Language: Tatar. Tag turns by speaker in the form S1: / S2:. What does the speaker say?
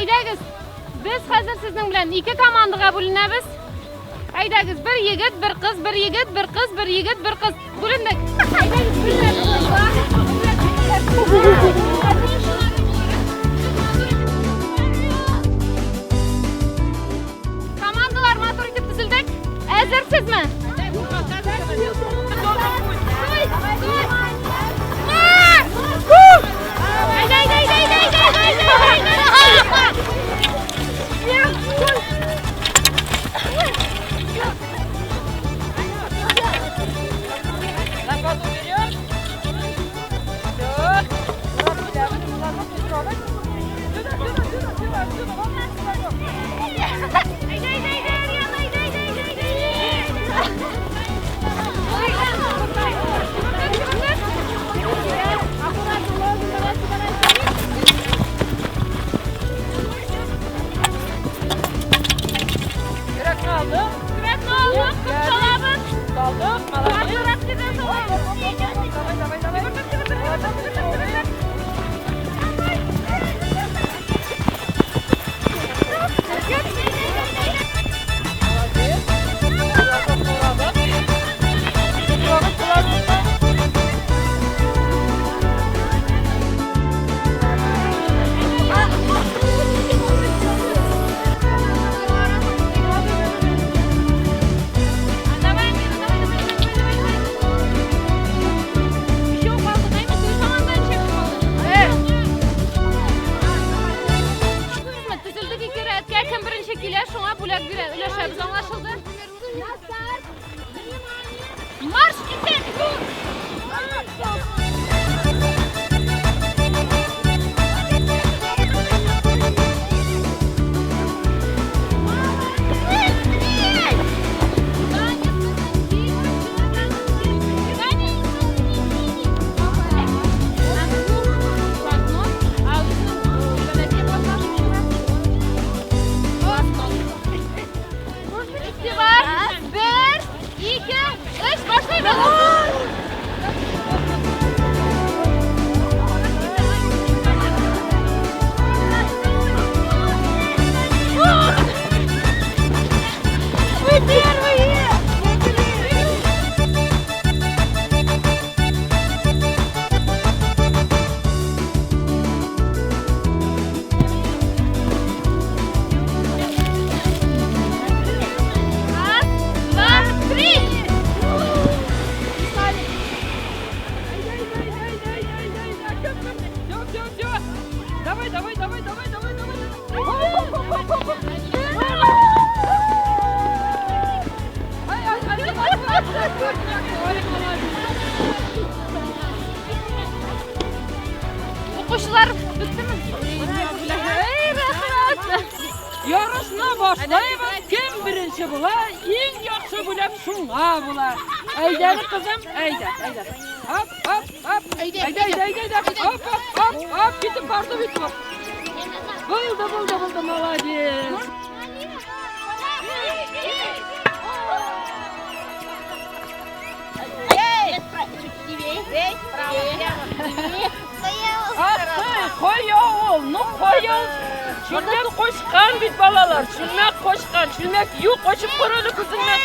S1: Әйдәгез, без хәзер сезнең белән ике командага бүленәбез. Әйдәгез, бер егет, бер кыз, бер егет, бер кыз, бер егет, бер кыз. Бүлендек. Әйдәгез, Командалар матур итеп төзелдек. Әзерсезме? Әйдә, әйдә, әйдә, әйдә, әйдә, әйдә, әйдә. Әйдә, әйдә, әйдә, Ариана, әйдә, әйдә, әйдә, әйдә.
S2: Көрәкне алдык.
S1: Көрәкне алдык, кып салабыз.
S2: Салдык, молодец.
S1: Матуррак җирдән салабыз.
S2: Давай, давай, давай.
S1: Давай, Амина, давай, давай, давай, давай, давай. Еще калды, дайме, теге команда ничек калды? Төзелдек ике рәткә, кем беренче килә, шуңа бүләк бирә, өләшәбез, аңлашылды? Марш китеп! Бер, ике, өч, башлыйбыз! Мы первые! Раз, два, три!
S2: Все, все, все. Давай, давай, давай, давай, давай, давай. Хоп, хоп, хоп, хоп, хоп. Ай, ай, ай, ай, ай, ай, ай.
S1: Укучылар беттеме? Эй, рәхмәт!
S2: Ярышны башлайбыз. Кем беренче була, иң яхшы бүләк шуңа була. Әйдә, кызым, әйдә, әйдә. Хоп, хоп, хоп. Әйдә, әйдә, әйдә, әйдә. Хоп, хоп, хоп, хоп, китеп барды бит бу. Булды, булды, булды, молодец. Ах ты, кая ул? Ну кая ул? Чүлмәк кочкан бит балалар. Чүлмәк кочкан. Чүлмәк юк, ачып кара әле күзеңне.